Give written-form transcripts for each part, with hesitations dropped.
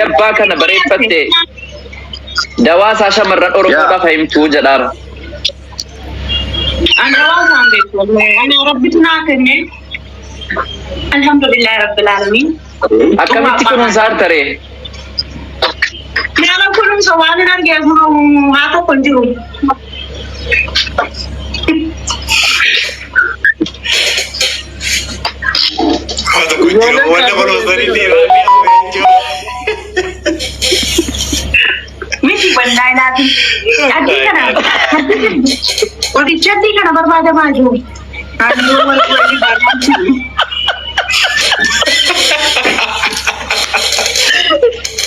Dabbaa kana bareeffatte dawaa isaa shamarran Oromoodhaaf himtuu jedhaara. Ani hawaasaan beeku wallahi. Ani rabbitu naa kenne. Alhamdulillahi rabbil alamin. Akkamitti kunuunsa hartaree? Nama kunuunsa waan hin argeef haa tokko hin jiru. Haa tokko hin jiru. Wanta kunuunsanii dhiiraa ni hafe jechuudha. Miti wallahi laafi. Addii kana qoricha addii kana barbaadamaa jiru. Halluu wal wal barbaachisu.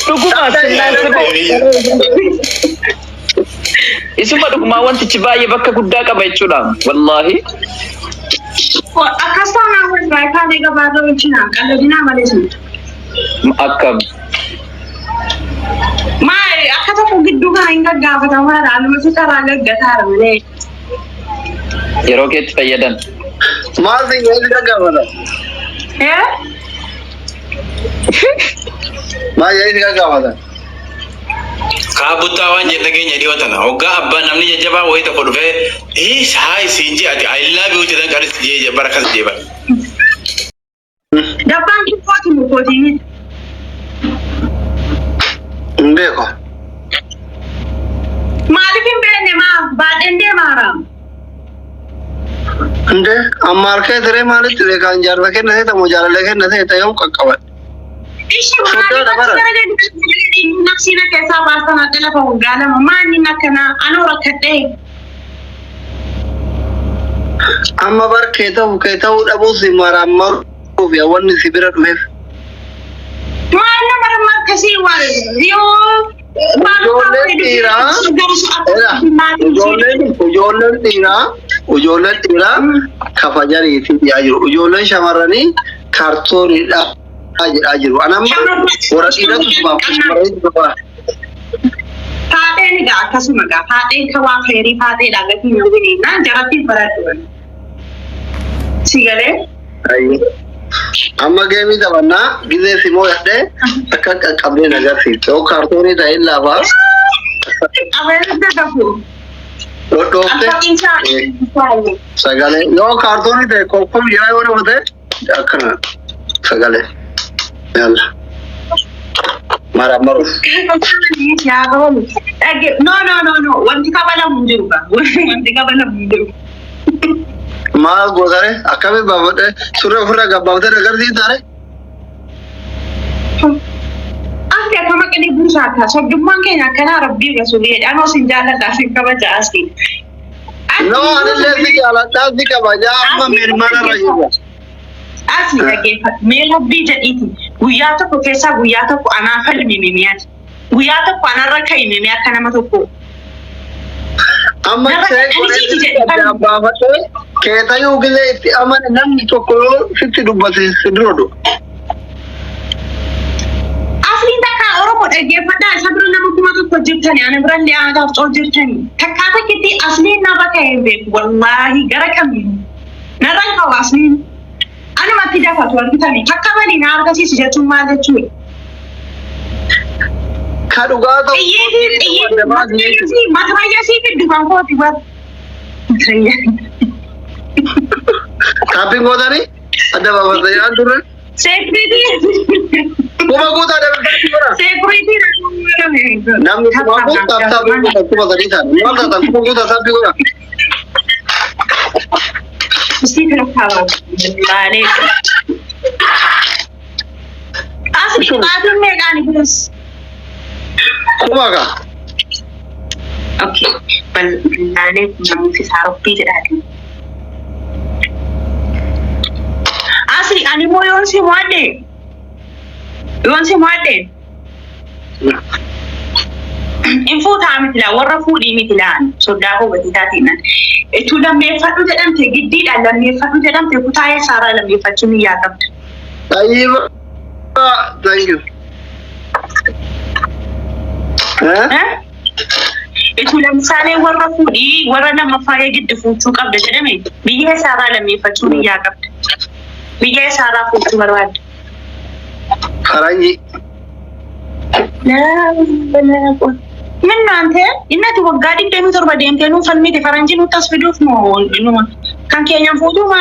Dhuguma Isuma dhugumaa wantichi baay'ee bakka guddaa qaba jechuudha. Wallaahi. Akkas taanaan wallahi kaanee gabaarra wajjinaan qalladinaa malee sun. Akkam. Maali akka tokko gidduu kana hin gaggaafatamaa anumatu karaa gaggataara malee. Yeroo keetti fayyadam. Maal si jedhu gaggaafata? Eh? Maal jedhu gaggaafata? Kaa buttaa waan jedhe dhageenya dhiyoo tana. Hoggaa abbaan namni jajjabaa wayii tokko dhufee "Iis haay siin jee ati I love you" jedhan qaris jee bara kas jee bara. Dabbaan kootii moo kootii miti? Hin beeku. Maaliif hin beekne maa baadheen deemaara? Inde amma harkee tiree maalitti beekaan jaarsa kenna seeta moo jaalallee kenna seeta yoom qaqqaban? Ishi Foddaadha maaliif bara. achi gara nafsiina keessaa baasan adda lafa waggaa 2 maanni akkanaa anoo rakkadhee. Amma bar kee ta'u kee ta'uu dhabuu si maraammaruuf wanni si bira dhufeef. Maal nama akkasii waan yoo Ijoolleen dhiiraa ijoolleen ijoolleen dhiiraa ijoolleen dhiiraa kafajariifi dhiyaa jiru. Ijoolleen shamarranii kaartooniidha jedhaa jiru. Ana amma warra dhiiratu sumaaf shamarranii sumaaf. Faaxeen egaa akkasuma egaa faaxeen ka waa feerii faaxeedha gatii hin hawwiniin jaratti baradhu. Si galee? Amma geemii taphannaa gizee simoo yadhee akka qaqqabdee na agarsiifte. Yoo kaartoonii ta'e laafaa Abeerta dafu. dhodhoofte Alfaqiinsaa. sagalee. Yoo kaartoonii ta'e kokkob jira yoo nama ta'e akkana sagalee. Yalla. Maraamaruuf. No, no, no, no, wanti kabalamu hin jiru. Wanti kabalamu hin jiru. Maal gootare akkamiin baafadhe surree ofirraa gabbaaftee agarsiisaare? Ati akka maqanii buusaa akka sobdummaan keenya akkanaa rabbii rasuulii anoo sin jaalladha sin kabaja asii. No, anillee si jaaladhaa si kabajaa amma mirmana irra jirra. Asii dhaggeeffadhu mee rabbii jedhiiti guyyaa tokko keessaa guyyaa tokko anaa falmi mimiyaati. Guyyaa tokko anarra ka'i mimii akka nama tokko. Amma Narra see ani siiti jedhe addaan baafadhee keetayuu gilee itti amane namni tokko yoo sitti dubbate si dura du'a. Asliin takka Oromoo dhaggeeffadhaa isa bira nama 1000 jirtani ana birallee aadaaf coo jirtani. Takkaa takkitti asliin narra ka'ee hin beeku wallaahi gara kamiin narra hin ka'u asliin. Anumatti dafatu argitani takka malee na argisiisu jechuun maal jechuudha? Ka dhugaa ta'u Xiyyeetii xiyyeetii matrayyasii fiddu kan kooti bar. Taappiin gootanii adda baafatanii aan turre. Seekuriitii. Kuma guutaa dabalataatti godha. Seekuriitii. Namni kuma guutaa taappii godha 3000 ta'an. Maal taatan kuma guutaa taappii godha. Isii kana kaawwa. Baalee. Asii baatiin meeqaani kunis? Kuma ka. Okay. Bal'aalee namooti isaa rabbii jedhaati. Asii ani immoo yoon si mo'adhe yoon si mo'adhe hin fuutaa miti laa warra fuudhii miti laan soddaa koo gatii taatiin nan. Ituu lammeeffadhu jedhamte giddiidhaan lammeeffadhu jedhamte kutaa eessaarraa lammeeffachuun hin yaakamtu. Tayyiba. Thank you. Eh? Eh? Ituu lamsaalee warra fuudhii warra lammaffaa giddi fuuchuu qabda jedhame biyya eessaarraa lammeeffachuun hin yaakamtu. Biyya eessaarraa fuuchuu barbaadde. Faranjii. ምን ነው አንተ innati waggaa 27 deemtee nuu falmite faranjii nutti as fiduuf moo numa kan keenyaan fuutuuma.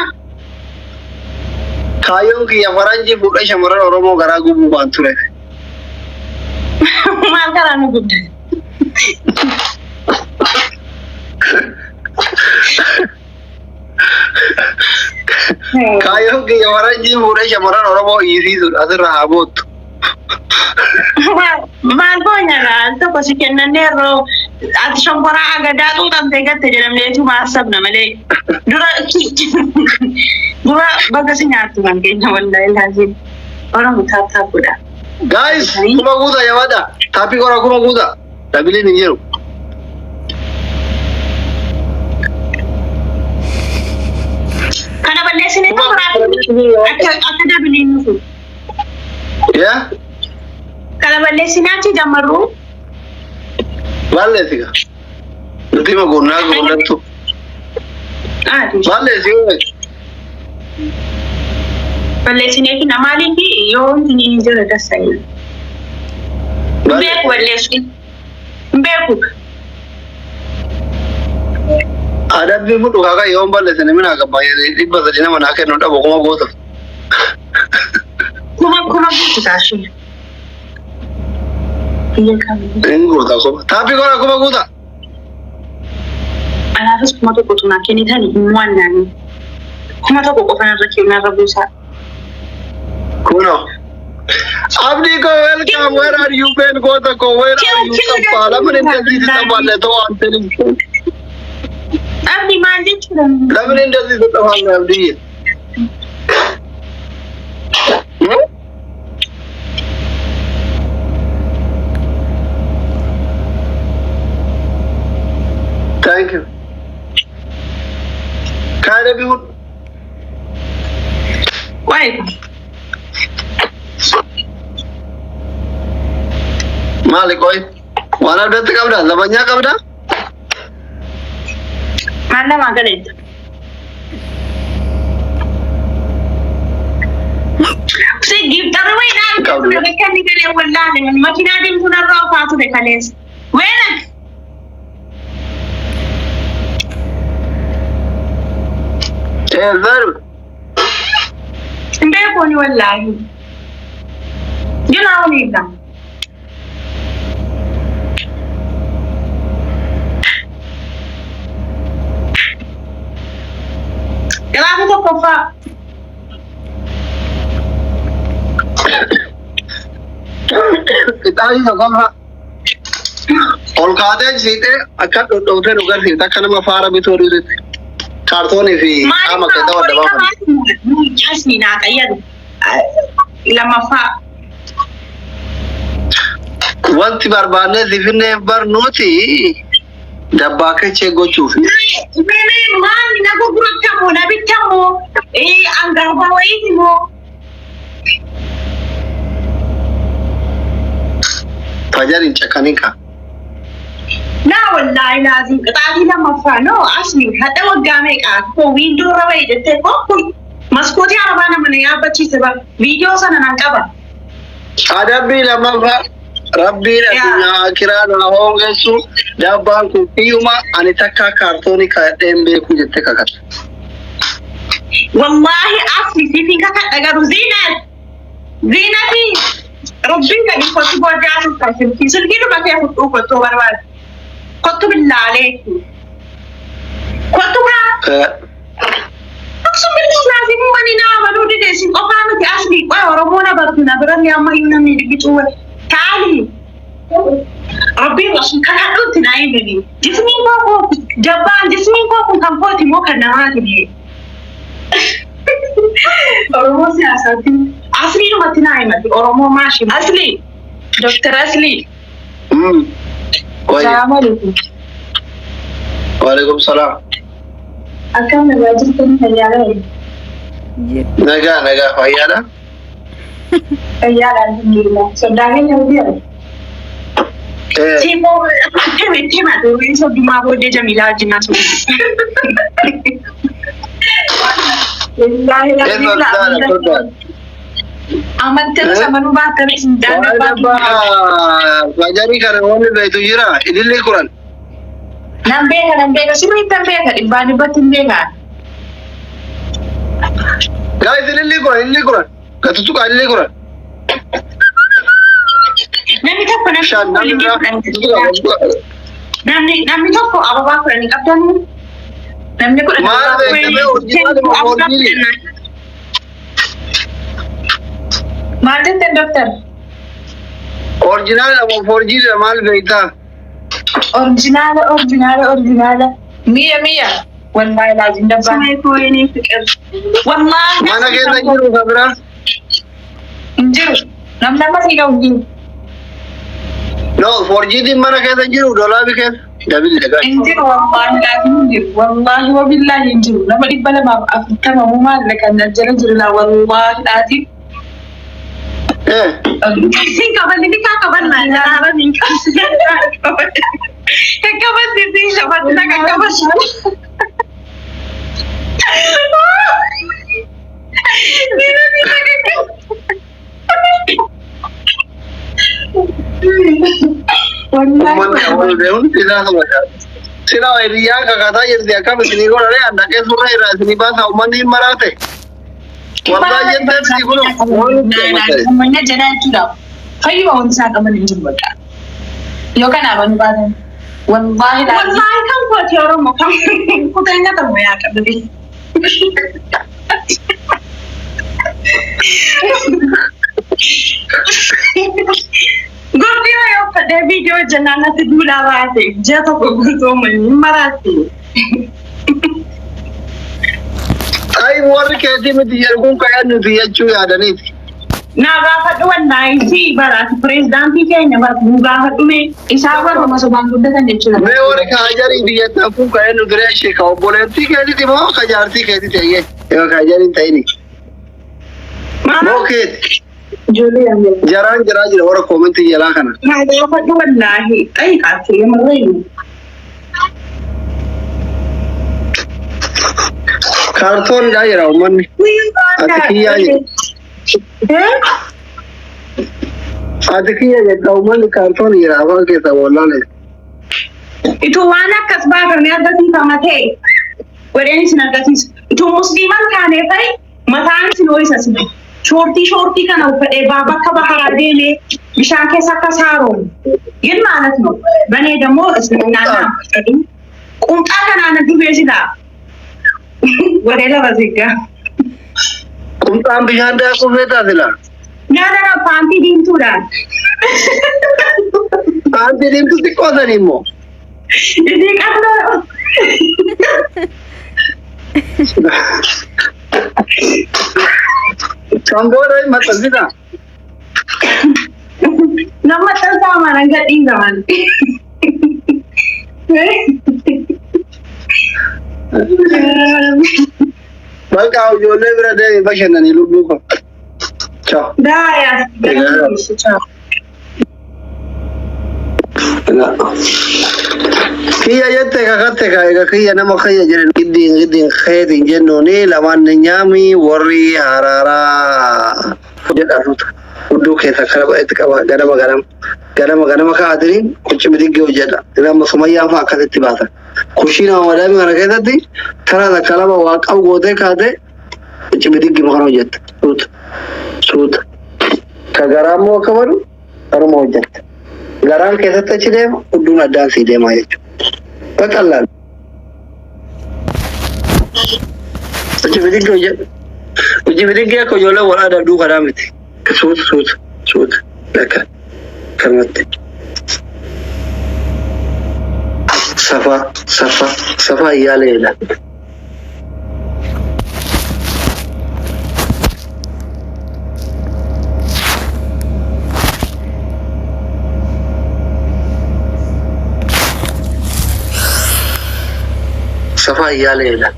Kaayyoon kiyya faranjii fuudhee shamarran Oromoo garaa gubuu waan ture. Maal karaa nu gubde? Kaayyoon kiyya faranjii fuudhee shamarran Oromoo hiisiisuudha asirra haa boottu. Maal goonyaadha tokko si kennannee yeroo ati shonkoraa agadaa xuuxamtee gatte jedhamneetu maasabna malee dura dura baga si nyaattu kan keenya wallahi laazim Oromo tap tap godha. Guys, kuma guuta jabaadha. Taappii qoraa kuma guuta. Dabiliin hin jiru. Kana balleessinee akka dabiliin nufu. Yaa? Kana balleessinee achi jammarru. Balleessi gaa. Nuti hima guunnaa guunnattu. Balleessi yoo. Balleessinee fi maaliif yoo wanti ni jira dassayi. Beeku balleessu. Beeku. Adabbii fudhu kaka yoo balleessine mina akka 300 nama naa kennu dhabu kuma guutu. Kuma guutu taasise. Biyya kamii. Hin guuta kuma. Taappii qoraa kuma guuta. Anaafis 1000tu naa kennitani hin waannaani. 1000 qofa narra kennarra buusaa. Kuno. Abdii ko welcome. Where are you been? Goota ko where are you? Kampala. ለምን እንደዚህ ትጠፋለህ? ተው አንተ ልጅ። Abdi maal jechuudha? ለምን እንደዚህ ትጠፋለህ አብዲዬ? Thank you. Kaayida ቢሁን Wayi. Maali qoy? Waan addatti qabdaa? Labanyaa qabdaa? Maal namaa galeetta? Si giftarri wayii naan ture bakka inni galee wallaale makiinaa deemtu narraa ofaa ture kaleessa. Weena. Ee zaru. Hin beekuuni wallaahi. Jina waliin lama. Gaafa tokkoffaa. Qixaanii tokkoffaa. Ol kaatee siixee akka dhodhooftee nu garsiifte akka nama faara bituu dhiisutti. Kaartoonii fi qaama keessa wadda baafan. Asni naa qayyadu. Lammaffaa. Wanti barbaannee sifinnee barnuuti dabbaa kechee gochuuf. Maali na gurgurattamoo na bittamoo angarba wayiiti moo? Fajar hin cakkanin ka. Naa wallaahi laazim qixaatii lammaffaa noo asni hadha waggaa meeqaa koo wiindoo irra wayii jettee koo maskootii arabaa nama na yaabbachiise bara viidiyoo sana nan qaba. Adabbii lammaffaa Rabbiin addunyaa akiraa na hoongessu dabbaan kun kiyyuma ani takka kaartoonii kaa'adhee hin beeku jettee kakatte. Wallaahi asli siifin kakadha garuu ziinat ziinati Rabbiin gadi kottu booddee asirraa silkii silkii dhuma kee fudhuu kottuu barbaadu. Kottu billaalee. Kottu kaa. Aksum billee laazimuu wani naa amanuu dide isin qofaa miti asli qoy Oromoo na bartu na biranni amma iyyuu namni dhibbicuu taali. Rabbiin rasul kakadhuutti naa himani. Jismiin koo koo jabbaan jismiin koo kun kan kooti moo kan namaati biyye. Oromoo siyaasaatti asli dhumatti naa himati Oromoo maashi. Asli, Dr. Asli. Wayi. Salaamu alaikum. Waalaikum salaam. Akkam nagaa jirtan fayyaadha? Nagaa nagaa fayyaadha. Fayyaadha alhamdulillah. Soddaa keenya hojii Eh, Siimmoo itti himate soddumaa booddee Jamiilaa wajjin haasa'u. Wallaahi eh, soddaadha soddaadha. Amantii samanuu baatanis Waa'ee daandii dabbaa Fajarii kana wanni beektu jira. Ililli 10. Nan beeka, nan beeka, sirriitti nan beeka, dhibbaan dhibbatti hin beeka. Guys, ililli 10, ililli 10. Gatutu ililli 10. Namni tokko, namni 5 tokko namni ilillii biraa. 10. Namni tokko ababaa 10 qabdanii. Namni 10 Maal ababaa beektamee original moo forgery? Maal jettan, doctor? Original moo forgery, maal beektaa? Original, original, original. Mi'a, mi'a. Wallaahi laazim dabbaan. Wallaahi. Mana keessa jiru ka biraa? Hin jiru. Namni amma sii qabu hin jiru. No, forgery mana keessa jiru dolaabi keessa. Dabili dhagaa. Hin jiru, wallaahi laazim hin jiru. Wallaahi wabillaahi hin jiru. Nama 240 moo maal kan jala jiru laa, wallaahi laazim. Eh. Sin qabanni ni kaa qabanna jaraara min qabanni. Qaqqabatti sin qabatti na qaqqabatti. Nina nina qaqqabatti. Uummanni awwaal hundi isaa sama jaata. Sila hiriyyaan kakataa jirti, akkam isinii godhare, handaqee surra irraa isinii baasa, uummanni hin maraate. Wallaahi jettee miti kun. Uummanni jala jechuudha. Fayyuma wanti isaan qaban hin jiru bakka. Yoo kanaaf anu baatan. Wallaahi wallaahi kan kooti Oromoo kan kutaa ta'u yaa qabde. Gurbi yoo uffadhee viidiyoo hojjannaan natti duulaa baate, ji'a tokko guutuu uummanni hin maraatti. Ay, warri keetii miti jedhu kun kayan nuti jechuu yaadaniiti. Naa gaafadhu, wallaahi si baraati pireezidaantii keenya bara nu gaafadhu mee. Isaan warra sobaan guddatan jechuudha. Mee warri kaajarii biyyattaa kun kayan nuti reeshee ka obboleettii keetiiti moo ka jaartii keetiiti eeyyee? Yoo kaajarii hin ta'ini. Moo keeti? Ijoollee yaamee. Jaraan jiraa jira warra comment jalaa kana. Naa gaafadhu, wallaahi xayiqaatti yamarreenu. Kaartoonidhaa jira uummanni. Ati kiyyaa jedhu. Ati kiyya jedha, uummanni kaartoonii jira afaan keessaa wallaale. Ituu waan akkas baafamee argisiifama ta'e godheen isin argisiisu. Ituu musliiman taanee fa'i mataan isin ho'isa sile. Short short kana uffadhee baa bakka baharaa deemee bishaan keessa akka saaroon. ግን ማለት ነው በእኔ ደግሞ እስልምና ቁምጣ kanaan dubee silaa ወደ lafa ziggaa. Qumxaan bishaan daakuu feetaa sila. Nyaata paantii diimtuudhaan. Paantii diimtuu xiqqoo sanii immoo. Isii qabdoo. Kan booda hin maxxansita. Nama maxxansaa maalan gadhiisaman. Bakka ijoollee bira deemi bashannanii lubbuu koo. Ciao. Daayaa. Ciao. Kiyya jette kakatte ka egaa kiyya nama kiyya jedhan giddiin giddiin keetiin jennuuni lamaan nyaami warri haraaraa jedhatuta. Hudduu keessa kana itti qaba, ganama ganama ganama ganama kaa'atanii quncimi bidiggee hojjedha. Nama sumayyaan fa'a akkasitti baasan. Kushiina madaamii kana keessatti tara takka lama waa qabu gootee kaatee quncimi bidiggee kana hojjetta. Suuta suuta. Ka garaa immoo akka badu karuma hojjetta. Garaan keessatti achi deema, hudduun addaan sii deema jechuudha. Baqallaan. Quncimi bidiggee hojjedha. Quncimi bidiggee akka ijoollee wal adabduu kanaa miti. Suuta suuta suuta lakka kanatti. Safa safa safa እያለ ይሄዳል። ሰፋ እያለ ይሄዳል።